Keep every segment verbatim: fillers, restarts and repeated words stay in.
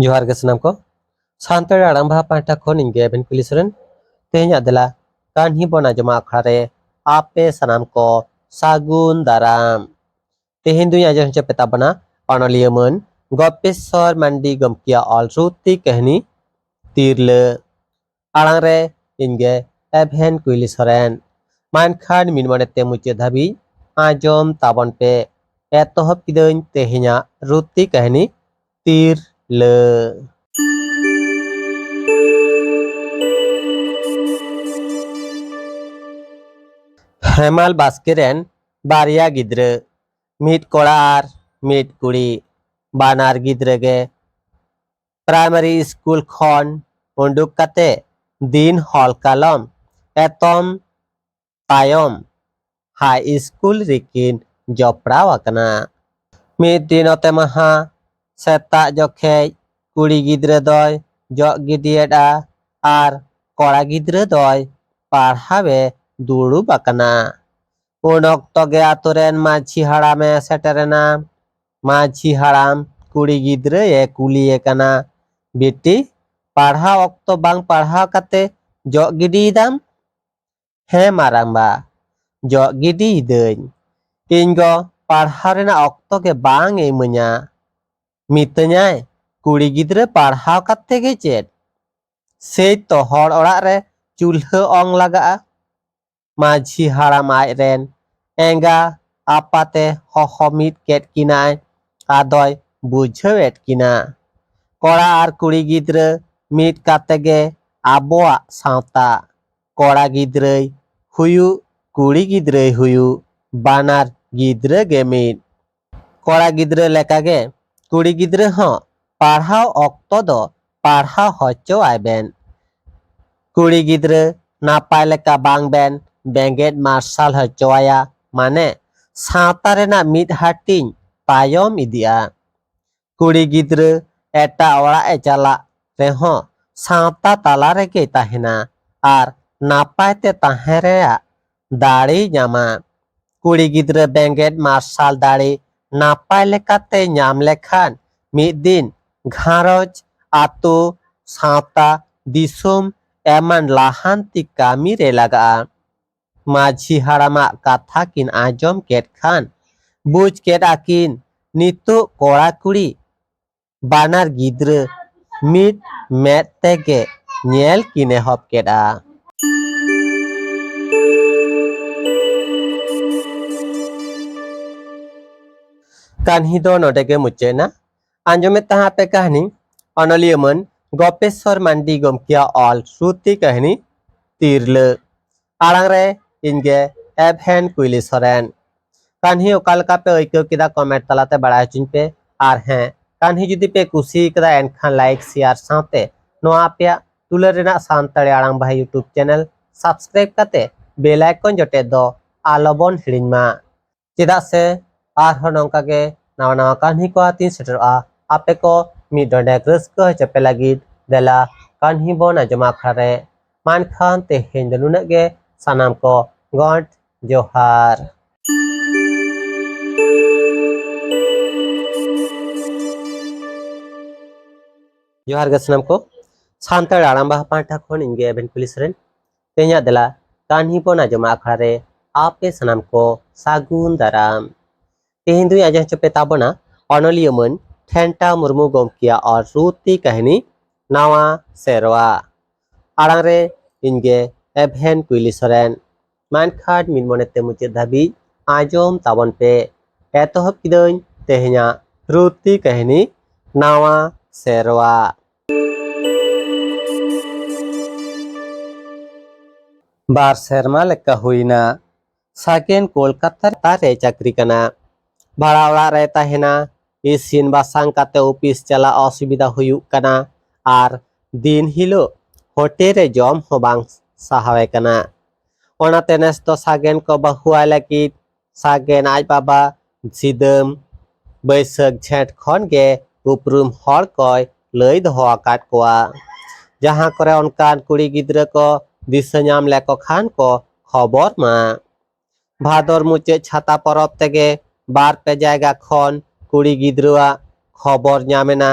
ᱡᱚᱦᱟᱨ ᱜᱮ ᱥᱟᱱᱟᱢ ᱠᱚ᱾ ᱥᱟᱱᱛᱟᱲᱤ ᱟᱲᱟᱝ ᱵᱟᱦᱟ ᱯᱟᱦᱴᱟ ᱠᱷᱚᱱ ᱤᱧ ᱜᱮ ᱮᱵᱷᱮᱱ ᱠᱩᱞᱤ ᱥᱚᱨᱮᱱ᱾ ᱛᱮᱦᱮᱧᱟᱜ ᱫᱮᱞᱟ ᱠᱟᱹᱦᱱᱤ ᱵᱚᱱ ᱟᱸᱡᱚᱢᱟ ᱟᱠᱷᱲᱟ ᱨᱮ ᱟᱯᱮ ᱥᱟᱱᱟᱢ ᱠᱚ ᱥᱟᱹᱜᱩᱱ ᱫᱟᱨᱟᱢ᱾ ᱛᱮᱦᱮᱧ ᱫᱩᱧ ᱟᱸᱡᱚᱢ ᱦᱚᱪᱚ ᱯᱮ ᱛᱟᱵᱚᱱᱟ ᱚᱱᱚᱞᱤᱭᱟᱹ ᱢᱟᱹᱱ ᱜᱚᱯᱮᱥᱚᱨ ᱢᱟᱱᱰᱤ ᱜᱚᱢᱠᱮᱭᱟᱜ ᱚᱞ ᱨᱩᱛᱤ ᱠᱟᱹᱦᱱᱤ ᱛᱤᱨᱞᱟᱹ᱾ ᱟᱲᱟᱝ ᱨᱮ ᱤᱧ ᱜᱮ ᱮᱵᱷᱮᱱ ᱠᱩᱭᱞᱤ ᱥᱚᱨᱮᱱ᱾ ᱢᱟ ᱮᱱᱠᱷᱟᱱ ᱢᱤᱫ ᱢᱚᱱᱮ ᱛᱮ ᱢᱩᱪᱟᱹᱫ ᱫᱷᱟᱹᱵᱤᱡ ᱟᱸᱡᱚᱢ ᱛᱟᱵᱚᱱ ᱯᱮ᱾ ᱮᱛᱚᱦᱚᱵ ᱠᱤᱫᱟᱹᱧ ᱛᱮᱦᱮᱧᱟᱜ ᱨᱩᱛᱤ ᱠᱟᱹᱦᱱᱤ ᱛᱤᱨᱞᱟᱹ᱾ ᱦᱮᱢᱟᱞ ᱵᱟᱥᱠᱮ ᱨᱮᱱ ᱵᱟᱨᱭᱟ ᱜᱤᱫᱽᱨᱟᱹ, ᱢᱤᱫ ᱠᱚᱲᱟ ᱟᱨ ᱢᱤᱫ ᱠᱩᱲᱤ᱾ ᱵᱟᱱᱟᱨ ᱜᱤᱫᱽᱨᱟᱹ ᱜᱮ ᱯᱨᱟᱭᱢᱟᱨᱤ ᱥᱠᱩᱞ ᱠᱷᱚᱱ ᱩᱰᱩᱠ ᱠᱟᱛᱮ ᱫᱤᱱ ᱦᱚᱞ ᱠᱟᱞᱚᱢ ᱮᱛᱚᱢ ᱛᱟᱭᱚᱢ ᱦᱟᱭ ᱥᱠᱩᱞ ᱨᱮᱠᱤᱱ ᱡᱚᱯᱲᱟᱣ ᱟᱠᱟᱱᱟ᱾ ᱢᱤᱫ ᱫᱤᱱ ᱚᱛᱮ ᱢᱟᱦᱟ ᱥᱮᱛᱟᱜ ᱡᱚᱠᱷᱮᱡ ᱠᱩᱲᱤ ᱜᱤᱫᱽᱨᱟᱹ ᱫᱚᱭ ᱡᱚᱜ ᱜᱤᱰᱤᱭᱮᱫᱼᱟ ᱟᱨ ᱠᱚᱲᱟ ᱜᱤᱫᱽᱨᱟᱹ ᱫᱚᱭ ᱯᱟᱲᱦᱟᱣᱮ ᱫᱩᱲᱩᱵ ᱟᱠᱟᱱᱟ᱾ ᱩᱱ ᱚᱠᱛᱚ ᱜᱮ ᱟᱛᱳ ᱨᱮᱱ ᱢᱟᱹᱡᱷᱤ ᱦᱟᱲᱟᱢᱮ ᱥᱮᱴᱮᱨᱮᱱᱟ᱾ ᱢᱟᱹᱡᱷᱤ ᱦᱟᱲᱟᱢ ᱠᱩᱲᱤ ᱜᱤᱫᱽᱨᱟᱹᱭ ᱠᱩᱞᱤᱭᱮ ᱠᱟᱱᱟ, "ᱵᱤᱴᱤ, ᱯᱟᱲᱦᱟᱣ ᱚᱠᱛᱚ ᱵᱟᱝ ᱯᱟᱲᱦᱟᱣ ᱠᱟᱛᱮ ᱡᱚᱜ ᱜᱤᱰᱤᱭᱮᱫᱟᱢ?" "ᱦᱮᱸ ᱢᱟᱨᱟᱝᱵᱟ, ᱡᱚᱜ ᱜᱤᱰᱤᱭᱮᱫᱟᱹᱧ᱾ ᱤᱧ ᱜᱚ ᱯᱟᱲᱦᱟᱣ ᱨᱮᱱᱟᱜ ᱚᱠᱛᱚ ᱜᱮ ᱵᱟᱝ ᱮ ᱤᱢᱟᱹᱧᱟ᱾ ᱢᱤᱛᱟᱹᱧᱟᱭ, 'ᱠᱩᱲᱤ ᱜᱤᱫᱽᱨᱟᱹ ᱯᱟᱲᱦᱟᱣ ᱠᱟᱛᱮ ᱜᱮ ᱪᱮᱫ? ᱥᱮᱭ ᱛᱚ ᱦᱚᱲ ᱚᱲᱟᱜ ᱨᱮ ᱪᱩᱞᱦᱟᱹ ᱚᱝ ᱞᱟᱜᱟᱜᱼᱟ.'" ᱢᱟᱹᱡᱷᱤ ᱦᱟᱲᱟᱢ ᱟᱡ ᱨᱮᱱ ᱮᱸᱜᱟ ᱟᱯᱟᱛᱮ ᱦᱚᱦᱚ ᱢᱤᱫ ᱠᱮᱫ ᱠᱤᱱᱟᱭ᱾ ᱟᱫᱚᱭ ᱵᱩᱡᱷᱟᱹᱣᱮᱫ ᱠᱤᱱᱟ, ᱠᱚᱲᱟ ᱟᱨ ᱠᱩᱲᱤ ᱜᱤᱫᱽᱨᱟᱹ ᱢᱤᱫ ᱠᱟᱛᱮ ᱜᱮ ᱟᱵᱚᱣᱟᱜ ᱥᱟᱶᱛᱟ᱾ ᱠᱚᱲᱟ ᱜᱤᱫᱽᱨᱟᱹᱭ ᱦᱩᱭᱩᱜ, ᱠᱩᱲᱤ ᱜᱤᱫᱽᱨᱟᱹᱭ ᱦᱩᱭᱩᱜ, ᱵᱟᱱᱟᱨ ᱜᱤᱫᱽᱨᱟᱹ ᱜᱮ ᱢᱤᱫ᱾ ᱠᱚᱲᱟ ᱜᱤᱫᱽᱨᱟᱹ ᱞᱮᱠᱟᱜᱮ ᱠᱩᱲᱤ ᱜᱤᱫᱽᱨᱟᱹ ᱦᱚᱸ ᱯᱟᱲᱦᱟᱣ ᱚᱠᱛᱚ ᱫᱚ ᱯᱟᱲᱦᱟᱣ ᱦᱚᱪᱚ ᱟᱭ ᱵᱮᱱ᱾ ᱠᱩᱲᱤ ᱜᱤᱫᱽᱨᱟᱹ ᱱᱟᱯᱟᱭ ᱞᱮᱠᱟ ᱵᱟᱝ ᱵᱮᱱ ᱵᱮᱸᱜᱮᱫ ᱢᱟᱨᱥᱟᱞ ᱦᱚᱪᱚ ᱟᱭᱟ, ᱢᱟᱱᱮ ᱥᱟᱶᱛᱟ ᱨᱮᱱᱟᱜ ᱢᱤᱫ ᱦᱟᱹᱴᱤᱧ ᱛᱟᱭᱚᱢ ᱤᱫᱤᱜᱼᱟ᱾ ᱠᱩᱲᱤ ᱜᱤᱫᱽᱨᱟᱹ ᱮᱴᱟᱜ ᱚᱲᱟᱜ ᱮ ᱪᱟᱞᱟᱜ ᱨᱮᱦᱚᱸ ᱥᱟᱶᱛᱟ ᱛᱟᱞᱟ ᱨᱮᱜᱮᱭ ᱛᱟᱦᱮᱱᱟ ᱟᱨ ᱱᱟᱯᱟᱭ ᱛᱮ ᱛᱟᱦᱮᱸ ᱨᱮᱭᱟᱜ ᱫᱟᱲᱮᱭ ᱧᱟᱢᱟ᱾ ᱠᱩᱲᱤ ᱜᱤᱫᱽᱨᱟᱹ ᱵᱮᱸᱜᱮᱫ ᱢᱟᱨᱥᱟᱞ ᱫᱟᱲᱮ ᱱᱟᱯᱟᱭ ᱞᱮᱠᱟᱛᱮ ᱧᱟᱢ ᱞᱮᱠᱷᱟᱱ ᱢᱤᱫ ᱫᱤᱱ ᱜᱷᱟᱨᱚᱸᱡᱽ, ᱟᱛᱳ, ᱥᱟᱶᱛᱟ, ᱫᱤᱥᱚᱢ ᱮᱢᱟᱱ ᱞᱟᱦᱟᱱᱛᱤ ᱠᱟᱹᱢᱤ ᱨᱮ ᱞᱟᱜᱟᱜᱼᱟ᱾ ᱢᱟᱹᱡᱷᱤ ᱦᱟᱲᱟᱢᱟᱜ ᱠᱟᱛᱷᱟ ᱠᱤᱱ ᱟᱸᱡᱚᱢ ᱠᱮᱫ ᱠᱷᱟᱱ ᱵᱩᱡᱽ ᱠᱮᱫ ᱟᱹᱠᱤᱱ ᱱᱤᱛᱚᱜ ᱠᱚᱲᱟ ᱠᱩᱲᱤ ᱵᱟᱱᱟᱨ ᱜᱤᱫᱽᱨᱟᱹ ᱢᱤᱫ ᱢᱮᱫ ᱛᱮᱜᱮ ᱧᱮᱞ ᱠᱤᱱ ᱮᱦᱚᱵ ᱠᱮᱫᱼᱟ᱾ ᱠᱟᱹᱦᱱᱤ ᱫᱚ ᱱᱚᱰᱮ ᱜᱮ ᱢᱩᱪᱟᱹᱫ ᱮᱱᱟ᱾ ᱟᱸᱡᱚᱢᱮᱫ ᱛᱟᱦᱮᱸ ᱯᱮ ᱠᱟᱹᱦᱱᱤ ᱚᱱᱚᱞᱤᱭᱟᱹ ᱢᱟᱹᱱ ᱜᱚᱯᱮᱥᱣᱚᱨ ᱢᱟᱱᱰᱤ ᱜᱚᱢᱠᱮᱭᱟᱜ ᱚᱞ ᱥᱨᱩᱛᱤ ᱠᱟᱹᱦᱱᱤ ᱛᱤᱨᱞᱟᱹ᱾ ᱟᱲᱟᱝ ᱨᱮ ᱤᱧ ᱜᱮ ᱮᱵᱷᱮᱱ ᱠᱩᱭᱞᱤ ᱥᱚᱨᱮᱱ᱾ ᱠᱟᱹᱦᱱᱤ ᱚᱠᱟ ᱞᱮᱠᱟ ᱯᱮ ᱟᱹᱭᱠᱟᱹᱣ ᱠᱮᱫᱟ, ᱠᱚᱢᱮᱱᱴ ᱛᱟᱞᱟᱛᱮ ᱵᱟᱲᱟᱭ ᱦᱚᱪᱚᱧ ᱯᱮ᱾ ᱟᱨ ᱦᱮᱸ, ᱠᱟᱹᱦᱱᱤ ᱡᱩᱫᱤ ᱯᱮ ᱠᱩᱥᱤ ᱠᱟᱫᱟ, ᱮᱱᱠᱷᱟᱱ ᱞᱟᱭᱤᱠ, ᱥᱮᱭᱟᱨ ᱥᱟᱶᱛᱮ ᱱᱚᱣᱟ ᱟᱯᱮᱭᱟᱜ ᱫᱩᱞᱟᱹᱲ ᱨᱮᱱᱟᱜ ᱥᱟᱱᱛᱟᱲᱤ ᱟᱲᱟᱝ ᱵᱟᱦᱟ ᱭᱩᱴᱩᱵᱽ ᱪᱮᱱᱮᱞ ᱥᱟᱵᱥᱠᱨᱟᱭᱤᱵ ᱠᱟᱛᱮ ᱵᱮᱞ ᱟᱭᱠᱚᱱ ᱡᱚᱴᱮᱫ ᱫᱚ ᱟᱞᱚᱵᱚᱱ ᱦᱤᱲᱤᱧ ᱢᱟ᱾ ᱪᱮᱫᱟᱜ ᱥᱮ ᱟᱨᱦᱚᱸ ᱱᱚᱝᱠᱟ ᱜᱮ ᱱᱟᱣᱟ ᱱᱟᱣᱟ ᱠᱟᱹᱦᱱᱤ ᱠᱚ ᱟᱛᱤᱧ ᱥᱮᱴᱮᱨᱚᱜᱼᱟ᱾ ᱟᱯᱮ ᱠᱚ ᱢᱤᱫ ᱰᱚᱸᱰᱮᱠ ᱨᱟᱹᱥᱠᱟᱹ ᱦᱚᱪᱚ ᱯᱮ ᱞᱟᱹᱜᱤᱫ ᱫᱮᱞᱟ ᱠᱟᱹᱦᱱᱤ ᱵᱚᱱ ᱟᱸᱡᱚᱢᱟ ᱟᱠᱷᱲᱟ ᱨᱮ᱾ ᱢᱟ ᱮᱱᱠᱷᱟᱱ ᱛᱮᱦᱮᱧ ᱫᱚ ᱱᱩᱱᱟᱹᱜ ᱜᱮ᱾ ᱥᱟᱱᱟᱢ ᱠᱚ ᱜᱚᱸᱰ ᱡᱚᱦᱟᱨ᱾ ᱡᱚᱦᱟᱨ ᱜᱮ ᱥᱟᱱᱟᱢ ᱠᱚ᱾ ᱥᱟᱱᱛᱟᱲ ᱟᱲᱟᱝ ᱵᱟᱦᱟ ᱯᱟᱦᱴᱟ ᱠᱷᱚᱱ ᱤᱧ ᱜᱮ ᱮᱵᱷᱮᱱ ᱠᱩᱭᱞᱤ ᱥᱚᱨᱮᱱ᱾ ᱛᱮᱦᱮᱧᱟᱜ ᱫᱮᱞᱟ ᱠᱟᱹᱦᱱᱤ ᱵᱚᱱ ᱟᱸᱡᱚᱢᱟ ᱟᱠᱷᱲᱟ ᱨᱮ ᱟᱯᱮ ᱥᱟᱱᱟᱢ ᱠᱚ ᱥᱟᱹᱜᱩᱱ ᱫᱟᱨᱟᱢ᱾ ᱛᱮᱦᱮᱧ ᱫᱚᱧ ᱟᱸᱡᱚᱢ ᱦᱚᱪᱚ ᱯᱮ ᱛᱟᱵᱚᱱᱟ ᱚᱱᱚᱞᱤᱭᱟᱹ ᱢᱟᱹᱱ ᱴᱷᱮᱱᱴᱟ ᱢᱩᱨᱢᱩ ᱜᱚᱢᱠᱮᱭᱟᱜ ᱚᱞ ᱥᱨᱩᱛᱤ ᱠᱟᱹᱦᱱᱤ ᱱᱟᱣᱟ ᱥᱮᱨᱣᱟ᱾ ᱟᱲᱟᱝ ᱨᱮ ᱤᱧ ᱜᱮ ᱮᱵᱷᱮᱱ ᱠᱩᱭᱞᱤ ᱥᱚᱨᱮᱱ᱾ ᱢᱟ ᱮᱱᱠᱷᱟᱱ ᱢᱤᱫ ᱢᱚᱱᱮᱛᱮ ᱢᱩᱪᱟᱹᱫ ᱫᱷᱟᱹᱵᱤᱡ ᱟᱸᱡᱚᱢ ᱛᱟᱵᱚᱱ ᱯᱮ᱾ ᱮᱛᱚᱦᱚᱵ ᱠᱤᱫᱟᱹᱧ ᱛᱮᱦᱮᱧᱟᱜ ᱥᱨᱩᱛᱤ ᱠᱟᱹᱦᱱᱤ ᱱᱟᱣᱟ ᱥᱮᱨᱣᱟ᱾ ᱵᱟᱨ ᱥᱮᱨᱢᱟ ᱞᱮᱠᱟ ᱦᱩᱭᱱᱟ, ᱥᱟᱜᱮᱱ ᱠᱳᱞᱠᱟᱛᱟ ᱨᱮ ᱪᱟᱹᱠᱨᱤ ᱠᱟᱱᱟ᱾ ᱵᱷᱟᱲᱟ ᱚᱲᱟᱜ ᱨᱮ ᱛᱟᱦᱮᱱᱟ᱾ ᱤᱥᱤᱱ ᱵᱟᱥᱟᱝ ᱠᱟᱛᱮ ᱚᱯᱷᱤᱥ ᱪᱟᱞᱟᱜ ᱚᱥᱩᱵᱤᱫᱷᱟ ᱦᱩᱭᱩᱜ ᱠᱟᱱᱟ᱾ ᱟᱨ ᱫᱤᱱ ᱦᱤᱞᱳᱜ ᱦᱳᱴᱮᱞ ᱨᱮ ᱡᱚᱢ ᱦᱚᱸ ᱵᱟᱝ ᱥᱟᱦᱟᱣᱮ ᱠᱟᱱᱟ᱾ ᱚᱱᱟᱛᱮ ᱱᱮᱥ ᱫᱚ ᱥᱟᱜᱮᱱ ᱠᱚ ᱵᱟᱹᱦᱩᱣᱟᱭ ᱞᱟᱹᱜᱤᱫ ᱥᱟᱜᱮᱱ ᱟᱡ ᱵᱟᱵᱟ ᱥᱤᱫᱟᱹᱢ ᱵᱟᱹᱭᱥᱟᱹᱠᱷ ᱡᱷᱮᱸᱴ ᱠᱷᱚᱱ ᱜᱮ ᱩᱯᱨᱩᱢ ᱦᱚᱲ ᱠᱚᱭ ᱞᱟᱹᱭ ᱫᱚᱦᱚ ᱟᱠᱟᱫ ᱠᱚᱣᱟ᱾ ᱡᱟᱦᱟᱸ ᱠᱚᱨᱮ ᱚᱱᱠᱟᱱ ᱠᱩᱲᱤ ᱜᱤᱫᱽᱨᱟᱹ ᱠᱚ ᱫᱤᱥᱟᱹ ᱧᱟᱢ ᱞᱮᱠᱚ ᱠᱷᱟᱱ ᱠᱚ ᱠᱷᱚᱵᱚᱨ ᱢᱟ᱾ ᱵᱷᱟᱫᱚᱨ ᱢᱩᱪᱟᱹᱫ ᱪᱷᱟᱛᱟ ᱯᱚᱨᱚᱵᱽ ᱛᱮᱜᱮ ᱵᱟᱨ ᱯᱮ ᱡᱟᱭᱜᱟ ᱠᱷᱚᱱ ᱠᱩᱲᱤ ᱜᱤᱫᱽᱨᱟᱹᱣᱟᱜ ᱠᱷᱚᱵᱚᱨ ᱧᱟᱢ ᱮᱱᱟ᱾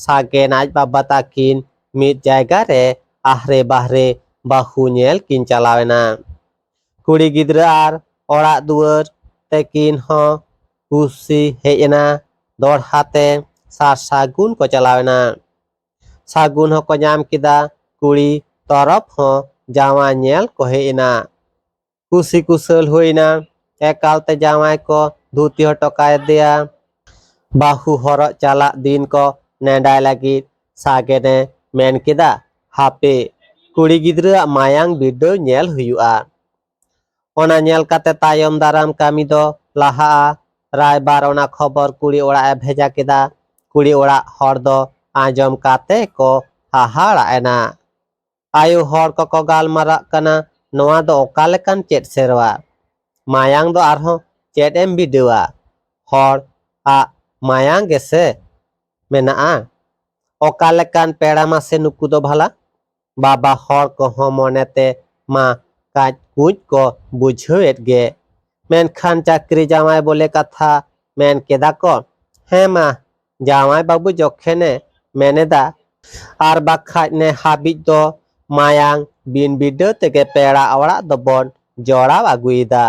ᱥᱟᱜᱮᱱ ᱟᱡ ᱵᱟᱵᱟ ᱛᱟᱹᱠᱤᱱ ᱢᱤᱫ ᱡᱟᱭᱜᱟ ᱨᱮ ᱟᱦᱨᱮ ᱵᱟᱦᱨᱮ ᱵᱟᱹᱦᱩ ᱧᱮᱞ ᱠᱤᱱ ᱪᱟᱞᱟᱣ ᱮᱱᱟ᱾ ᱠᱩᱲᱤ ᱜᱤᱫᱽᱨᱟᱹ ᱟᱨ ᱚᱲᱟᱜ ᱫᱩᱣᱟᱹᱨ ᱛᱟᱹᱠᱤᱱ ᱦᱚᱸ ᱠᱩᱥᱤ ᱦᱮᱡ ᱮᱱᱟ᱾ ᱫᱚᱲᱦᱟ ᱛᱮ ᱥᱟᱨ ᱥᱟᱹᱜᱩᱱ ᱠᱚ ᱪᱟᱞᱟᱣ ᱮᱱᱟ᱾ ᱥᱟᱹᱜᱩᱱ ᱦᱚᱸᱠᱚ ᱧᱟᱢ ᱠᱮᱫᱟ, ᱠᱩᱲᱤ ᱛᱚᱨᱚᱯ ᱦᱚᱸ ᱡᱟᱶᱟᱭ ᱧᱮᱞ ᱠᱚ ᱦᱮᱡ ᱮᱱᱟ᱾ ᱠᱩᱥᱤ ᱠᱩᱥᱟᱹᱞ ᱦᱩᱭᱱᱟ᱾ ᱮᱠᱟᱞᱛᱮ ᱡᱟᱶᱟᱭ ᱠᱚ ᱫᱷᱩᱛᱤ ᱦᱚᱴᱚ ᱠᱟᱫᱮᱭᱟ᱾ ᱵᱟᱹᱦᱩ ᱦᱚᱨᱚᱜ ᱪᱟᱞᱟᱜ ᱫᱤᱱ ᱠᱚ ᱱᱮᱰᱟᱭ ᱞᱟᱹᱜᱤᱫ ᱥᱟᱜᱮᱱᱮ ᱢᱮᱱ ᱠᱮᱫᱟ, "ᱦᱟᱯᱮ, ᱠᱩᱲᱤ ᱜᱤᱫᱽᱨᱟᱹᱣᱟᱜ ᱢᱟᱭᱟᱝ ᱵᱤᱰᱟᱹᱣ ᱧᱮᱞ ᱦᱩᱭᱩᱜᱼᱟ᱾" ᱚᱱᱟ ᱧᱮᱞ ᱠᱟᱛᱮ ᱛᱟᱭᱚᱢ ᱫᱟᱨᱟᱢ ᱠᱟᱹᱢᱤ ᱫᱚ ᱞᱟᱦᱟᱜᱼᱟ᱾ ᱨᱟᱭᱵᱟᱨ ᱚᱱᱟ ᱠᱷᱚᱵᱚᱨ ᱠᱩᱲᱤ ᱚᱲᱟᱜ ᱮ ᱵᱷᱮᱡᱟ ᱠᱮᱫᱟ᱾ ᱠᱩᱲᱤ ᱚᱲᱟᱜ ᱦᱚᱲ ᱫᱚ ᱟᱸᱡᱚᱢ ᱠᱟᱛᱮ ᱠᱚ ᱦᱟᱦᱟᱲᱟᱜ ᱮᱱᱟ᱾ ᱟᱭᱳ ᱦᱚᱲ ᱠᱚᱠᱚ ᱜᱟᱞᱢᱟᱨᱟᱜ ᱠᱟᱱᱟ, "ᱱᱚᱣᱟ ᱫᱚ ᱚᱠᱟ ᱞᱮᱠᱟᱱ ᱪᱮᱫ ᱥᱮᱨᱣᱟ? ᱢᱟᱭᱟᱝ ᱫᱚ ᱟᱨᱦᱚᱸ ᱪᱮᱫ ᱮᱢ ᱵᱤᱰᱟᱹᱣᱟ? ᱦᱚᱲ ᱟᱜ ᱢᱟᱭᱟᱝ ᱜᱮᱥᱮ ᱢᱮᱱᱟᱜᱼᱟ? ᱚᱠᱟ ᱞᱮᱠᱟᱱ ᱯᱮᱲᱟ ᱢᱟᱥᱮ ᱱᱩᱠᱩ ᱫᱚ ᱵᱷᱟᱞᱟ?" ᱵᱟᱵᱟ ᱦᱚᱲ ᱠᱚᱦᱚᱸ ᱢᱚᱱᱮᱛᱮ ᱢᱟ ᱠᱟᱡ ᱠᱩᱡ ᱠᱚ ᱵᱩᱡᱷᱟᱹᱣᱮᱫ ᱜᱮ᱾ ᱢᱮᱱᱠᱷᱟᱱ ᱪᱟᱹᱠᱨᱤ ᱡᱟᱶᱟᱭ ᱵᱚᱞᱮ ᱠᱟᱛᱷᱟ ᱢᱮᱱ ᱠᱮᱫᱟ ᱠᱚ, "ᱦᱮᱸ ᱢᱟ, ᱡᱟᱶᱟᱭ ᱵᱟᱹᱵᱩ ᱡᱚᱠᱷᱮᱱᱮ ᱢᱮᱱᱮᱫᱟ, ᱟᱨ ᱵᱟᱠᱷᱟᱡ ᱱᱮ ᱦᱟᱹᱵᱤᱡ ᱫᱚ ᱢᱟᱭᱟᱝ ᱵᱤᱱ ᱵᱤᱰᱟᱹᱣ ᱛᱮᱜᱮ ᱯᱮᱲᱟ ᱚᱲᱟᱜ ᱫᱚᱵᱚᱱ ᱡᱚᱲᱟᱣ ᱟᱹᱜᱩᱭᱮᱫᱟ᱾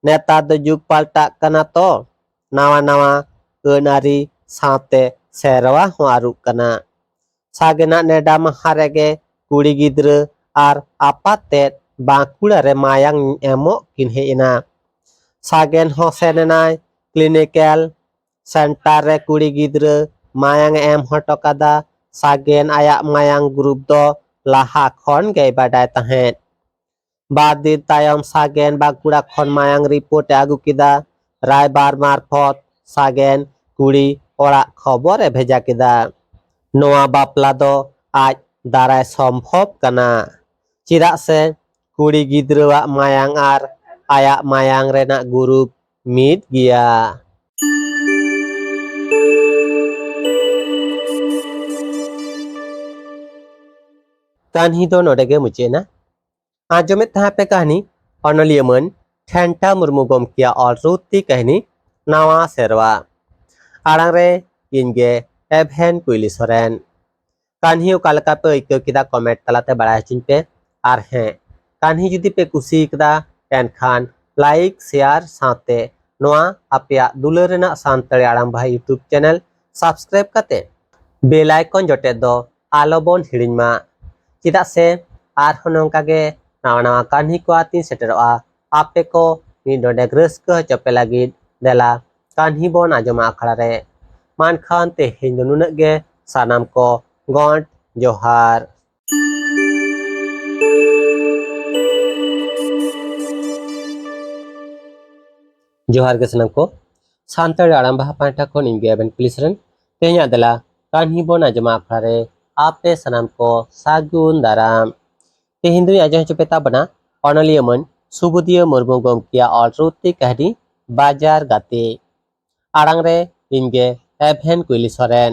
ᱱᱮᱛᱟᱨ ᱫᱚ ᱡᱩᱜᱽ ᱯᱟᱞᱴᱟᱜ ᱠᱟᱱᱟ ᱛᱚ, ᱱᱟᱣᱟ ᱱᱟᱣᱟ ᱟᱹᱱ ᱟᱹᱨᱤ ᱥᱟᱶᱛᱮ ᱥᱮᱨᱣᱟ ᱦᱚᱸ ᱟᱹᱨᱩᱜ ᱠᱟᱱᱟ᱾" ᱥᱟᱜᱮᱱᱟᱜ ᱱᱮᱰᱟ ᱢᱟᱦᱟ ᱨᱮᱜᱮ ᱠᱩᱲᱤ ᱜᱤᱫᱽᱨᱟᱹ ᱟᱨ ᱟᱯᱟᱛ ᱛᱮᱫ ᱵᱟᱸᱠᱩᱲᱟ ᱨᱮ ᱢᱟᱭᱟᱝ ᱮᱢᱚᱜ ᱠᱤᱱ ᱦᱮᱡ ᱮᱱᱟ᱾ ᱥᱟᱜᱮᱱ ᱦᱚᱸ ᱥᱮᱱ ᱮᱱᱟᱭ᱾ ᱠᱞᱤᱱᱤᱠᱮᱞ ᱥᱮᱱᱴᱟᱨ ᱨᱮ ᱠᱩᱲᱤ ᱜᱤᱫᱽᱨᱟᱹ ᱢᱟᱭᱟᱝ ᱮ ᱮᱢ ᱦᱚᱴᱚ ᱠᱟᱫᱟ᱾ ᱥᱟᱜᱮᱱ ᱟᱭᱟᱜ ᱢᱟᱭᱟᱝ ᱜᱨᱩᱯ ᱫᱚ ᱞᱟᱦᱟ ᱠᱷᱚᱱ ᱜᱮᱭ ᱵᱟᱰᱟᱭ ᱛᱟᱦᱮᱸᱫ᱾ ᱵᱟᱨ ᱫᱤᱱ ᱛᱟᱭᱚᱢ ᱥᱟᱜᱮᱱ ᱵᱟᱸᱠᱩᱲᱟ ᱠᱷᱚᱱ ᱢᱟᱭᱟᱝ ᱨᱤᱯᱳᱨᱴ ᱮ ᱟᱹᱜᱩ ᱠᱮᱫᱟ᱾ ᱨᱟᱭᱵᱟᱨ ᱢᱟᱨᱯᱷᱚᱛ ᱥᱟᱜᱮᱱ ᱠᱩᱲᱤ ᱚᱲᱟᱜ ᱠᱷᱚᱵᱚᱨ ᱮ ᱵᱷᱮᱡᱟ ᱠᱮᱫᱟ, "ᱱᱚᱣᱟ ᱵᱟᱯᱞᱟ ᱫᱚ ᱟᱡ ᱫᱟᱨᱟᱭ ᱥᱚᱢᱵᱷᱚᱵ ᱠᱟᱱᱟ, ᱪᱮᱫᱟᱜ ᱥᱮ ᱠᱩᱲᱤ ᱜᱤᱫᱽᱨᱟᱹᱣᱟᱜ ᱢᱟᱭᱟᱝ ᱟᱨ ᱟᱭᱟᱜ ᱢᱟᱭᱟᱝ ᱨᱮᱱᱟᱜ ᱜᱩᱨᱩᱯ ᱢᱤᱫ ᱜᱮᱭᱟ᱾" ᱠᱟᱹᱦᱱᱤ ᱫᱚ ᱱᱚᱰᱮ ᱜᱮ ᱢᱩᱪᱟᱹᱫ ᱮᱱᱟ᱾ ᱟᱸᱡᱚᱢᱮᱫ ᱛᱟᱦᱮᱸ ᱯᱮ ᱠᱟᱹᱦᱱᱤ ᱚᱱᱚᱞᱤᱭᱟᱹ ᱢᱟᱹᱱ ᱴᱷᱮᱱᱴᱟ ᱢᱩᱨᱢᱩ ᱜᱚᱢᱠᱮᱭᱟᱜ ᱚᱞ ᱨᱩᱛᱤ ᱠᱟᱹᱦᱱᱤ ᱱᱟᱣᱟ ᱥᱮᱨᱣᱟ᱾ ᱟᱲᱟᱝ ᱨᱮ ᱤᱧ ᱜᱮ ᱮᱵᱷᱮᱱ ᱠᱩᱭᱞᱤ ᱥᱚᱨᱮᱱ᱾ ᱠᱟᱹᱦᱱᱤ ᱚᱠᱟ ᱞᱮᱠᱟ ᱯᱮ ᱟᱹᱭᱠᱟᱹᱣ ᱠᱮᱫᱟ, comment ᱛᱟᱞᱟᱛᱮ ᱵᱟᱲᱟᱭ ᱦᱚᱪᱚᱧ ᱯᱮ᱾ ᱟᱨ ᱦᱮᱸ, ᱠᱟᱹᱦᱱᱤ ᱡᱩᱫᱤ ᱯᱮ ᱠᱩᱥᱤ ᱠᱟᱫᱟ, ᱮᱱᱠᱷᱟᱱ like, share ᱥᱟᱶᱛᱮ ᱱᱚᱣᱟ ᱟᱯᱮᱭᱟᱜ ᱫᱩᱞᱟᱹᱲ ᱨᱮᱱᱟᱜ ᱥᱟᱱᱛᱟᱲᱤ ᱟᱲᱟᱝ ᱵᱟᱦᱟ YouTube channel subscribe ᱠᱟᱛᱮ bell icon ᱡᱚᱴᱮᱫ ᱫᱚ ᱟᱞᱚ ᱵᱚᱱ ᱦᱤᱲᱤᱧ ᱢᱟ᱾ ᱪᱮᱫᱟᱜ ᱥᱮ ᱟᱨᱦᱚᱸ ᱱᱚᱝᱠᱟ ᱜᱮ ᱱᱟᱣᱟ ᱱᱟᱣᱟ ᱠᱟᱹᱦᱱᱤ ᱠᱚ ᱟᱛᱤᱧ ᱥᱮᱴᱮᱨᱚᱜᱼᱟ᱾ ᱟᱯᱮ ᱠᱚ ᱢᱤᱫ ᱰᱚᱸᱰᱮᱠ ᱨᱟᱹᱥᱠᱟᱹ ᱦᱚᱪᱚ ᱯᱮ ᱞᱟᱹᱜᱤᱫ ᱫᱮᱞᱟ ᱠᱟᱹᱦᱱᱤ ᱵᱚᱱ ᱟᱸᱡᱚᱢᱟ ᱟᱠᱷᱲᱟ ᱨᱮ᱾ ᱢᱟ ᱮᱱᱠᱷᱟᱱ ᱛᱮᱦᱮᱧ ᱫᱚ ᱱᱩᱱᱟᱹᱜ ᱜᱮ᱾ ᱥᱟᱱᱟᱢ ᱠᱚ ᱜᱚᱸᱰ ᱡᱚᱦᱟᱨ᱾ ᱡᱚᱦᱟᱨ ᱜᱮ ᱥᱟᱱᱟᱢ ᱠᱚ᱾ ᱥᱟᱱᱛᱟᱲᱤ ᱟᱲᱟᱝ ᱵᱟᱦᱟ ᱯᱟᱦᱴᱟ ᱠᱷᱚᱱ ᱤᱧ ᱜᱮ ᱮᱵᱷᱮᱱ ᱠᱩᱭᱞᱤ ᱥᱚᱨᱮᱱ᱾ ᱛᱮᱦᱮᱧᱟᱜ ᱫᱮᱞᱟ ᱠᱟᱹᱦᱱᱤ ᱵᱚᱱ ᱟᱸᱡᱚᱢᱟ ᱟᱠᱷᱲᱟ ᱨᱮ ᱟᱯᱮ ᱥᱟᱱᱟᱢ ᱠᱚ ᱥᱟᱹᱜᱩᱱ ᱫᱟᱨᱟᱢ᱾ ᱛᱮᱦᱮᱧ ᱫᱚᱧ ᱟᱸᱡᱚᱢ ᱦᱚᱪᱚ ᱯᱮ ᱛᱟᱵᱚᱱᱟ ᱚᱱᱚᱞᱤᱭᱟᱹ ᱢᱟᱹᱱ ᱥᱩᱵᱩᱫᱤᱭᱟᱹ ᱢᱩᱨᱢᱩ ᱜᱚᱢᱠᱮᱭᱟᱜ ᱚᱞ ᱨᱩᱛᱤ ᱠᱟᱹᱦᱱᱤ ᱵᱟᱡᱟᱨ ᱜᱟᱛᱮ᱾ ᱟᱲᱟᱝ ᱨᱮ ᱤᱧ ᱜᱮ ᱮᱵᱷᱮᱱ ᱠᱩᱭᱞᱤ ᱥᱚᱨᱮᱱ᱾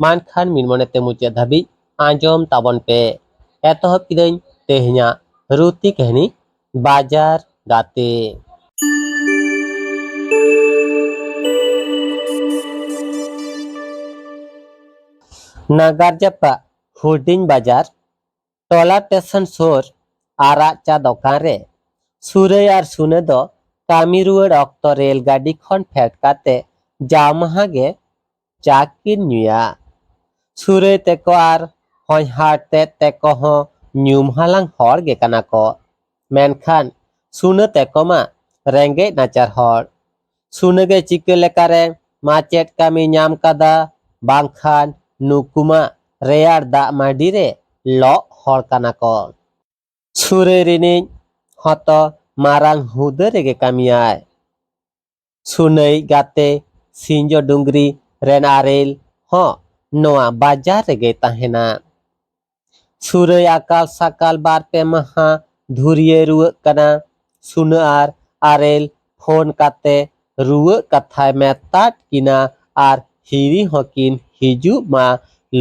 ᱢᱟ ᱮᱱᱠᱷᱟᱱ ᱢᱤᱫ ᱢᱚᱱᱮᱛᱮ ᱢᱩᱪᱟᱹᱫ ᱫᱷᱟᱹᱵᱤᱡ ᱟᱸᱡᱚᱢ ᱛᱟᱵᱚᱱ ᱯᱮ᱾ ᱮᱛᱚᱦᱚᱵ ᱠᱤᱫᱟᱹᱧ ᱛᱮᱦᱮᱧᱟᱜ ᱨᱩᱛᱤ ᱠᱟᱹᱦᱱᱤ ᱵᱟᱡᱟᱨ ᱜᱟᱛᱮ᱾ ᱱᱟᱜᱟᱨ ᱡᱟᱯᱟᱜ ᱦᱩᱰᱤᱧ ᱵᱟᱡᱟᱨ, ᱴᱚᱞᱟ ᱴᱮᱥᱚᱱ ᱥᱩᱨ ᱟᱨᱟᱜ ᱪᱟ ᱫᱚᱠᱟᱱ ᱨᱮ ᱥᱩᱨᱟᱹᱭ ᱟᱨ ᱥᱩᱱᱟᱹ ᱫᱚ ᱠᱟᱹᱢᱤ ᱨᱩᱣᱟᱹᱲ ᱚᱠᱛᱚ ᱨᱮᱞ ᱜᱟᱹᱰᱤ ᱠᱷᱚᱱ ᱯᱷᱮᱰ ᱠᱟᱛᱮ ᱡᱟᱣ ᱢᱟᱦᱟ ᱜᱮ ᱪᱟ ᱠᱤᱱ ᱧᱩᱭᱟ᱾ ᱥᱩᱨᱟᱹᱭ ᱛᱮᱠᱚ ᱟᱨ ᱦᱚᱧᱦᱟᱨ ᱛᱮᱫ ᱛᱮᱠᱚ ᱦᱚᱸ ᱧᱩᱢ ᱦᱟᱞᱟᱝ ᱦᱚᱲ ᱜᱮ ᱠᱟᱱᱟ ᱠᱚ᱾ ᱢᱮᱱᱠᱷᱟᱱ ᱥᱩᱱᱟᱹ ᱛᱮᱠᱚ ᱢᱟ ᱨᱮᱸᱜᱮᱡ ᱱᱟᱪᱟᱨ ᱦᱚᱲ᱾ ᱥᱩᱱᱟᱹ ᱜᱮ ᱪᱤᱠᱟᱹ ᱞᱮᱠᱟᱨᱮ ᱢᱟᱪᱮᱫ ᱠᱟᱹᱢᱤ ᱧᱟᱢ ᱠᱟᱫᱟ, ᱵᱟᱝᱠᱷᱟᱱ ᱱᱩᱠᱩ ᱢᱟ ᱨᱮᱭᱟᱲ ᱫᱟᱜ ᱢᱟᱹᱰᱤ ᱨᱮ ᱞᱚᱜ ᱦᱚᱲ ᱠᱟᱱᱟ ᱠᱚ᱾ ᱥᱩᱨᱟᱹᱭ ᱨᱤᱱᱤᱡ ᱦᱚᱸᱛᱚ ᱢᱟᱨᱟᱝ ᱦᱩᱫᱟᱹ ᱨᱮᱜᱮ ᱠᱟᱹᱢᱤᱭᱟᱭ᱾ ᱥᱩᱱᱟᱹᱭ ᱜᱟᱛᱮ ᱥᱤᱧᱡᱚ ᱰᱩᱝᱜᱽᱨᱤ ᱨᱮᱱ ᱟᱨᱮᱞ ᱦᱚᱸ ᱱᱚᱣᱟ ᱵᱟᱡᱟᱨ ᱨᱮᱜᱮᱭ ᱛᱟᱦᱮᱱᱟ᱾ ᱥᱩᱨᱟᱹᱭ ᱟᱠᱟᱞ ᱥᱟᱠᱟᱞ ᱵᱟᱨ ᱯᱮ ᱢᱟᱦᱟ ᱫᱷᱩᱨᱭᱟᱹ ᱨᱩᱣᱟᱹᱜ ᱠᱟᱱᱟ᱾ ᱥᱩᱱᱟᱹ ᱟᱨ ᱟᱨᱮᱞ ᱯᱷᱳᱱ ᱠᱟᱛᱮ ᱨᱩᱣᱟᱹᱜ ᱠᱟᱛᱷᱟᱭ ᱢᱮᱛᱟᱫ ᱠᱤᱱᱟ ᱟᱨ ᱦᱤᱨᱤ ᱦᱚᱸᱠᱤᱱ ᱦᱤᱡᱩᱜ ᱢᱟ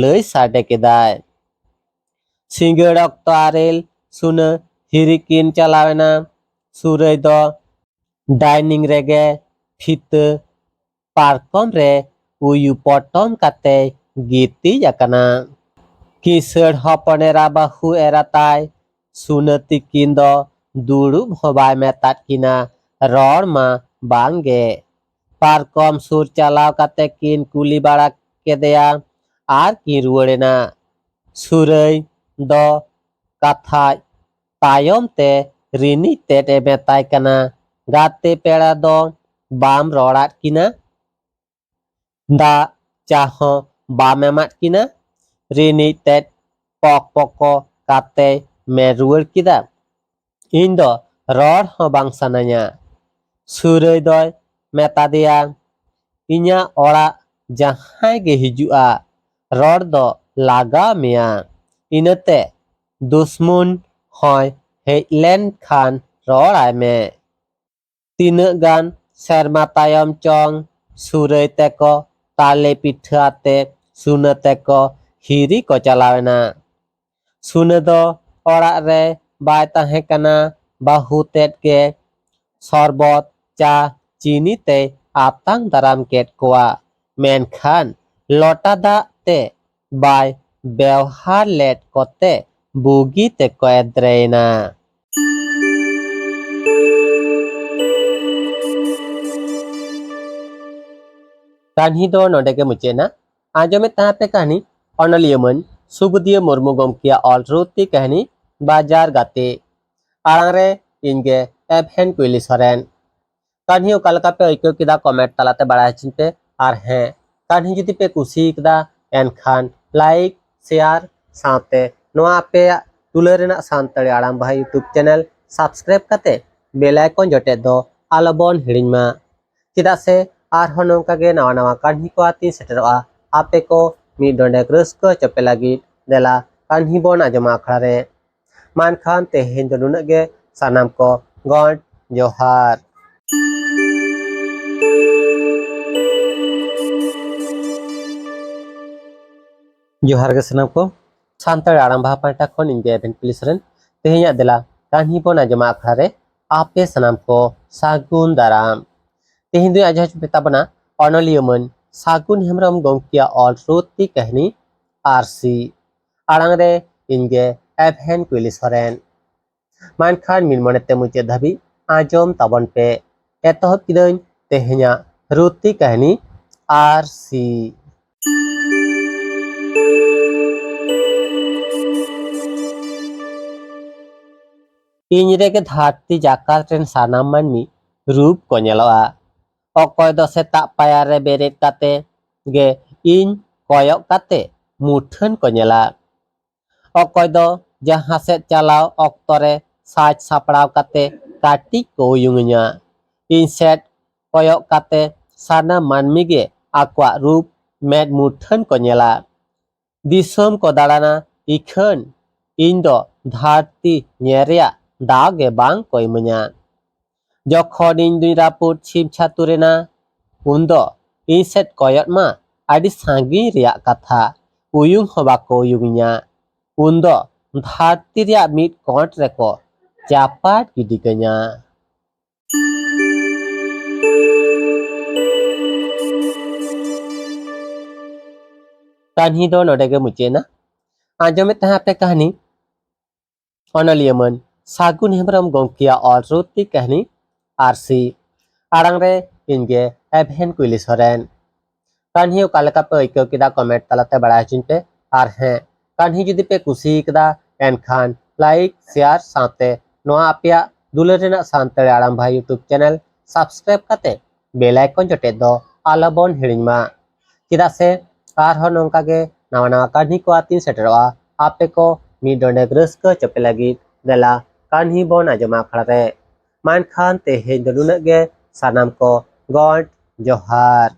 ᱞᱟᱹᱭ ᱥᱟᱰᱮ ᱠᱮᱫᱟᱭ᱾ ᱥᱤᱸᱜᱟᱹᱲ ᱚᱠᱛᱚ ᱟᱨᱮᱞ ᱥᱩᱱᱟᱹ ᱦᱤᱨᱤ ᱠᱤᱱ ᱪᱟᱞᱟᱣ ᱮᱱᱟ᱾ ᱥᱩᱨᱟᱹᱭ ᱫᱚ ᱰᱟᱭᱱᱤᱝ ᱨᱮᱜᱮ ᱯᱷᱤᱛᱟᱹ ᱯᱟᱨᱠᱚᱢ ᱨᱮ ᱩᱭᱩ ᱯᱚᱴᱚᱢ ᱠᱟᱛᱮᱭ ᱜᱤᱛᱤᱡ ᱟᱠᱟᱱᱟ᱾ ᱠᱤᱥᱟᱹᱬ ᱦᱚᱯᱚᱱ ᱮᱨᱟ ᱵᱟᱹᱦᱩ ᱮᱨᱟ ᱛᱟᱭ ᱥᱩᱱᱟᱹ ᱛᱤᱠᱤᱱ ᱫᱚ ᱫᱩᱲᱩᱵ ᱦᱚᱸ ᱵᱟᱭ ᱢᱮᱛᱟᱫ ᱠᱤᱱᱟ, ᱨᱚᱲ ᱢᱟ ᱵᱟᱝ ᱜᱮ᱾ ᱯᱟᱨᱠᱚᱢ ᱥᱩᱨ ᱪᱟᱞᱟᱣ ᱠᱟᱛᱮ ᱠᱤᱱ ᱠᱩᱞᱤ ᱵᱟᱲᱟ ᱠᱮᱫᱮᱭᱟ ᱟᱨ ᱠᱤᱱ ᱨᱩᱣᱟᱹᱲ ᱮᱱᱟ᱾ ᱥᱩᱨᱟᱹᱭ ᱫᱚ ᱠᱟᱛᱷᱟᱡ ᱛᱟᱭᱚᱢ ᱛᱮ ᱨᱤᱱᱤᱡ ᱛᱮᱫ ᱮ ᱢᱮᱛᱟᱭ ᱠᱟᱱᱟ, ᱜᱟᱛᱮ ᱯᱮᱲᱟ ᱫᱚ ᱵᱟᱢ ᱨᱚᱲᱟᱫ ᱠᱤᱱᱟ? ᱫᱟᱜ ᱪᱟ ᱦᱚᱸ ᱵᱟᱢ ᱮᱢᱟᱫ ᱠᱤᱱᱟ? ᱨᱤᱱᱤᱡ ᱛᱮᱫ ᱯᱚᱠ ᱯᱚᱠᱚ ᱠᱟᱛᱮᱭ ᱢᱮᱱ ᱨᱩᱣᱟᱹᱲ ᱠᱮᱫᱟ, ᱤᱧ ᱫᱚ ᱨᱚᱲ ᱦᱚᱸ ᱵᱟᱝ ᱥᱟᱱᱟᱧᱟ᱾ ᱥᱩᱨᱟᱹᱭ ᱫᱚᱭ ᱢᱮᱛᱟ ᱫᱮᱭᱟ, ᱤᱧᱟᱹᱜ ᱚᱲᱟᱜ ᱡᱟᱦᱟᱸᱭ ᱜᱮ ᱦᱤᱡᱩᱜᱼᱟ, ᱨᱚᱲ ᱫᱚ ᱞᱟᱜᱟᱣ ᱢᱮᱭᱟ᱾ ᱤᱱᱟᱹᱛᱮ ᱫᱩᱥᱢᱚᱱ ᱦᱚᱸᱭ ᱦᱮᱡ ᱞᱮᱱ ᱠᱷᱟᱱ ᱨᱚᱲ ᱟᱭ ᱢᱮ᱾ ᱛᱤᱱᱟᱹᱜ ᱜᱟᱱ ᱥᱮᱨᱢᱟ ᱛᱟᱭᱚᱢ ᱪᱚᱝ ᱥᱩᱨᱟᱹᱭ ᱛᱮᱠᱚ ᱛᱟᱞᱮ ᱯᱤᱴᱷᱟᱹ ᱟᱛᱮ ᱥᱩᱱᱟᱹ ᱛᱮᱠᱚ ᱦᱤᱨᱤ ᱠᱚ ᱪᱟᱞᱟᱣ ᱮᱱᱟ᱾ ᱥᱩᱱᱟᱹ ᱫᱚ ᱚᱲᱟᱜ ᱨᱮ ᱵᱟᱭ ᱛᱟᱦᱮᱸ ᱠᱟᱱᱟ᱾ ᱵᱟᱹᱦᱩ ᱛᱮᱫ ᱜᱮ ᱥᱚᱨᱵᱚᱛ, ᱪᱟ, ᱪᱤᱱᱤ ᱛᱮᱭ ᱟᱛᱟᱝ ᱫᱟᱨᱟᱢ ᱠᱮᱫ ᱠᱚᱣᱟ᱾ ᱢᱮᱱᱠᱷᱟᱱ ᱞᱚᱴᱟ ᱫᱟᱜ ᱛᱮ ᱵᱟᱭ ᱵᱮᱣᱦᱟᱨ ᱞᱮᱫ ᱠᱚᱛᱮ ᱵᱩᱜᱤ ᱛᱮᱠᱚ ᱮᱫᱽᱨᱮᱭᱮᱱᱟ᱾ ᱠᱟᱹᱦᱱᱤ ᱫᱚ ᱱᱚᱰᱮ ᱜᱮ ᱢᱩᱪᱟᱹᱫ ᱮᱱᱟ᱾ ᱟᱸᱡᱚᱢᱮᱫ ᱛᱟᱦᱮᱸ ᱯᱮ ᱠᱟᱹᱦᱱᱤ ᱚᱱᱚᱞᱤᱭᱟᱹ ᱢᱟᱹᱱ ᱥᱩᱵᱩᱫᱤᱭᱟᱹ ᱢᱩᱨᱢᱩ ᱜᱚᱢᱠᱮᱭᱟᱜ ᱚᱞ ᱨᱩᱛᱤ ᱠᱟᱹᱦᱱᱤ ᱵᱟᱡᱟᱨ ᱜᱟᱛᱮ᱾ ᱟᱲᱟᱝ ᱨᱮ ᱤᱧ ᱜᱮ ᱮᱵᱷᱮᱱ ᱠᱩᱭᱞᱤ ᱥᱚᱨᱮᱱ᱾ ᱠᱟᱹᱦᱱᱤ ᱚᱠᱟ ᱞᱮᱠᱟ ᱯᱮ ᱟᱹᱭᱠᱟᱹᱣ ᱠᱮᱫᱟ, ᱠᱚᱢᱮᱱᱴ ᱛᱟᱞᱟᱛᱮ ᱵᱟᱲᱟᱭ ᱦᱚᱪᱚᱧ ᱯᱮ᱾ ᱟᱨ ᱦᱮᱸ, ᱠᱟᱹᱦᱱᱤ ᱡᱩᱫᱤ ᱯᱮ ᱠᱩᱥᱤ ᱠᱟᱫᱟ, ᱮᱱᱠᱷᱟᱱ ᱞᱟᱭᱤᱠ, ᱥᱮᱭᱟᱨ ᱥᱟᱶᱛᱮ ᱱᱚᱣᱟ ᱟᱯᱮᱭᱟᱜ ᱫᱩᱞᱟᱹᱲ ᱨᱮᱱᱟᱜ ᱥᱟᱱᱛᱟᱲᱤ ᱟᱲᱟᱝ ᱵᱟᱦᱟ YouTube ᱪᱮᱱᱮᱞ ᱥᱟᱵᱥᱠᱨᱟᱭᱤᱵ ᱠᱟᱛᱮ ᱵᱮᱞ ᱟᱭᱠᱚᱱ ᱡᱚᱴᱮᱫ ᱫᱚ ᱟᱞᱚ ᱵᱚᱱ ᱦᱤᱲᱤᱧ ᱢᱟ᱾ ᱪᱮᱫᱟᱜ ᱥᱮ ᱟᱨᱦᱚᱸ ᱱᱚᱝᱠᱟ ᱜᱮ ᱱᱟᱣᱟ ᱱᱟᱣᱟ ᱠᱟᱹᱦᱱᱤ ᱠᱚ ᱟᱛᱮᱧ ᱥᱮᱴᱮᱨᱚᱜᱼᱟ, ᱟᱯᱮ ᱠᱚ ᱢᱤᱫ ᱰᱚᱸᱰᱮᱠ ᱨᱟᱹᱥᱠᱟᱹ ᱦᱚᱪᱚ ᱯᱮ ᱞᱟᱹᱜᱤᱫ᱾ ᱫᱮᱞᱟ ᱠᱟᱹᱦᱱᱤ ᱵᱚᱱ ᱟᱸᱡᱚᱢᱟ ᱟᱠᱷᱲᱟ ᱨᱮ᱾ ᱢᱟ ᱮᱱᱠᱷᱟᱱ ᱛᱮᱦᱮᱧ ᱫᱚ ᱱᱩᱱᱟᱹᱜ ᱜᱮ᱾ ᱥᱟᱱᱟᱢ ᱠᱚ ᱜᱚᱰ ᱡᱚᱦᱟᱨ᱾ ᱡᱚᱦᱟᱨ ᱜᱮ ᱥᱟᱱᱟᱢ ᱠᱚ᱾ ᱥᱟᱱᱛᱟᱲ ᱟᱲᱟᱝ ᱵᱟᱦᱟ ᱯᱟᱦᱴᱟ ᱠᱷᱚᱱ ᱤᱧ ᱜᱮ ᱮᱵᱷᱮᱱ ᱠᱩᱭᱞᱤ ᱥᱚᱨᱮᱱ᱾ ᱛᱮᱦᱮᱧᱟᱜ ᱫᱮᱞᱟ ᱠᱟᱹᱦᱱᱤ ᱵᱚᱱ ᱟᱸᱡᱚᱢᱟ ᱟᱠᱷᱲᱟ ᱨᱮ ᱟᱯᱮ ᱥᱟᱱᱟᱢ ᱠᱚ ᱥᱟᱹᱜᱩᱱ ᱫᱟᱨᱟᱢ᱾ ᱛᱮᱦᱮᱧ ᱫᱚᱧ ᱟᱸᱡᱚᱢ ᱦᱚᱪᱚ ᱯᱮ ᱛᱟᱵᱚᱱᱟ ᱚᱱᱚᱞᱤᱭᱟᱹ ᱢᱟᱹᱱ ᱥᱟᱹᱜᱩᱱ ᱦᱮᱢᱵᱨᱚᱢ ᱜᱚᱢᱠᱮᱭᱟᱜ ᱚᱞ ᱨᱩᱛᱤ ᱠᱟᱹᱦᱱᱤ ᱟᱨᱥᱤ᱾ ᱟᱲᱟᱝ ᱨᱮ ᱤᱧ ᱜᱮ ᱮᱵᱷᱮᱱ ᱠᱩᱭᱞᱤ ᱥᱚᱨᱮᱱ᱾ ᱢᱟ ᱮᱱᱠᱷᱟᱱ ᱢᱤᱫ ᱢᱚᱱᱮ ᱛᱮ ᱢᱩᱪᱟᱹᱫ ᱫᱷᱟᱹᱵᱤᱡ ᱟᱸᱡᱚᱢ ᱛᱟᱵᱚᱱ ᱯᱮ᱾ ᱮᱛᱚᱦᱚᱵ ᱠᱤᱫᱟᱹᱧ ᱛᱮᱦᱮᱧᱟᱜ ᱨᱩᱛᱤ ᱠᱟᱹᱦᱱᱤ ᱟᱨᱥᱤ᱾ ᱤᱧ ᱨᱮᱜᱮ ᱫᱷᱟᱹᱨᱛᱤ ᱡᱟᱠᱟᱛ ᱨᱮᱱ ᱥᱟᱱᱟᱢ ᱢᱟᱹᱱᱢᱤ ᱨᱩᱯ ᱠᱚ ᱧᱮᱞᱚᱜᱼᱟ᱾ ᱚᱠᱚᱭ ᱫᱚ ᱥᱮᱛᱟᱜ ᱯᱟᱭᱟᱨ ᱨᱮ ᱵᱮᱨᱮᱫ ᱠᱟᱛᱮ ᱜᱮ ᱤᱧ ᱠᱚᱭᱚᱜ ᱠᱟᱛᱮ ᱢᱩᱴᱷᱟᱹᱱ ᱠᱚ ᱧᱮᱞᱟ᱾ ᱚᱠᱚᱭ ᱫᱚ ᱡᱟᱦᱟᱸ ᱥᱮᱫ ᱪᱟᱞᱟᱣ ᱚᱠᱛᱚ ᱨᱮ ᱥᱟᱡᱽ ᱥᱟᱯᱲᱟᱣ ᱠᱟᱛᱮ ᱠᱟᱹᱴᱤᱡ ᱠᱚ ᱩᱭᱩᱝ ᱤᱧᱟ᱾ ᱤᱧ ᱥᱮᱫ ᱠᱚᱭᱚᱜ ᱠᱟᱛᱮ ᱥᱟᱱᱟᱢ ᱢᱟᱹᱱᱢᱤ ᱜᱮ ᱟᱠᱚᱣᱟᱜ ᱨᱩᱯ ᱢᱮᱫ ᱢᱩᱴᱷᱟᱹᱱ ᱠᱚ ᱧᱮᱞᱟ᱾ ᱫᱤᱥᱚᱢ ᱠᱚ ᱫᱟᱬᱟᱱᱟ ᱤᱠᱷᱟᱹᱱ, ᱤᱧ ᱫᱚ ᱫᱷᱟᱹᱨᱛᱤ ᱧᱮᱞ ᱨᱮᱭᱟᱜ ᱫᱟᱣ ᱜᱮ ᱵᱟᱝ ᱠᱚ ᱤᱢᱟᱹᱧᱟ᱾ ᱡᱚᱠᱷᱚᱱ ᱤᱧ ᱫᱩᱧ ᱨᱟᱹᱯᱩᱫ ᱪᱷᱤᱢ ᱪᱷᱟᱹᱛᱩᱨ ᱮᱱᱟ, ᱩᱱᱫᱚ ᱤᱧ ᱥᱮᱫ ᱠᱚᱭᱚᱜ ᱢᱟ ᱟᱹᱰᱤ ᱥᱟᱺᱜᱤᱧ ᱨᱮᱭᱟᱜ ᱠᱟᱛᱷᱟ, ᱩᱭᱩᱝ ᱦᱚᱸ ᱵᱟᱠᱚ ᱩᱭᱩᱝ ᱤᱧᱟ᱾ ᱩᱱᱫᱚ ᱫᱷᱟᱹᱨᱛᱤ ᱨᱮᱭᱟᱜ ᱢᱤᱫ ᱠᱚᱸᱴ ᱨᱮᱠᱚ ᱪᱟᱯᱟᱫ ᱜᱤᱰᱤ ᱠᱟᱹᱧᱟ᱾ ᱠᱟᱹᱦᱱᱤ ᱫᱚ ᱱᱚᱰᱮ ᱜᱮ ᱢᱩᱪᱟᱹᱫ ᱮᱱᱟ᱾ ᱟᱸᱡᱚᱢᱮᱫ ᱛᱟᱦᱮᱸ ᱟᱯᱮ ᱠᱟᱹᱦᱱᱤ ᱚᱱᱚᱞᱤᱭᱟᱹ ᱢᱟᱹᱱ ᱥᱟᱹᱜᱩᱱ ᱦᱮᱢᱵᱨᱚᱢ ᱜᱚᱢᱠᱮᱭᱟᱜ ᱚᱞ ᱨᱩᱛᱤ ᱠᱟᱹᱦᱱᱤ ᱟᱨᱥᱤ᱾ ᱟᱲᱟᱝ ᱨᱮ ᱤᱧ ᱜᱮ ᱮᱵᱷᱮᱱ ᱠᱩᱭᱞᱤ ᱥᱚᱨᱮᱱ᱾ ᱠᱟᱹᱦᱱᱤ ᱚᱠᱟ ᱞᱮᱠᱟ ᱯᱮ ᱟᱹᱭᱠᱟᱹᱣ ᱠᱮᱫᱟ, ᱠᱚᱢᱮᱱᱴ ᱛᱟᱞᱟᱛᱮ ᱵᱟᱲᱟᱭ ᱦᱚᱪᱚᱧ ᱯᱮ᱾ ᱟᱨ ᱦᱮᱸ, ᱠᱟᱹᱦᱱᱤ ᱡᱩᱫᱤ ᱯᱮ ᱠᱩᱥᱤ ᱠᱟᱫᱟ, ᱮᱱᱠᱷᱟᱱ ᱞᱟᱭᱤᱠ, ᱥᱮᱭᱟᱨ ᱥᱟᱶᱛᱮ ᱱᱚᱣᱟ ᱟᱯᱮᱭᱟᱜ ᱫᱩᱞᱟᱹᱲ ᱨᱮᱱᱟᱜ ᱥᱟᱱᱛᱟᱲᱤ ᱟᱲᱟᱝ ᱵᱷᱟᱭ YouTube ᱪᱮᱱᱮᱞ ᱥᱟᱵᱥᱠᱨᱟᱭᱤᱵ ᱠᱟᱛᱮ ᱵᱮᱞ ᱟᱭᱠᱚᱱ ᱡᱚᱴᱮᱫ ᱫᱚ ᱟᱞᱚ ᱵᱚᱱ ᱦᱤᱲᱤᱧ ᱢᱟ᱾ ᱪᱮᱫᱟᱜ ᱥᱮ ᱟᱨᱦᱚᱸ ᱱᱚᱝᱠᱟ ᱜᱮ ᱱᱟᱣᱟ ᱱᱟᱣᱟ ᱠᱟᱹᱦᱱᱤ ᱠᱚ ᱟᱛᱤᱧ ᱥᱮᱴᱮᱨᱚᱜᱼᱟ ᱟᱯᱮ ᱠᱚ ᱢᱤᱫ ᱰᱚᱸᱰᱮᱠ ᱨᱟᱹᱥᱠᱟᱹ ᱦᱚᱪᱚ ᱯᱮ ᱞᱟᱹᱜᱤᱫ᱾ ᱫᱮᱞᱟ ᱠᱟᱹᱦᱱᱤ ᱵᱚᱱ ᱟᱸᱡᱚᱢᱟ ᱟᱠᱷᱲᱟ ᱨᱮ᱾ ᱢᱟ ᱮᱱᱠᱷᱟᱱ ᱛᱮᱦᱮᱧ ᱫᱚ ᱱᱩᱱᱟᱹᱜ ᱜᱮ᱾ ᱥᱟᱱᱟᱢ ᱠᱚ ᱜᱚᱰ ᱡᱚᱦᱟᱨ᱾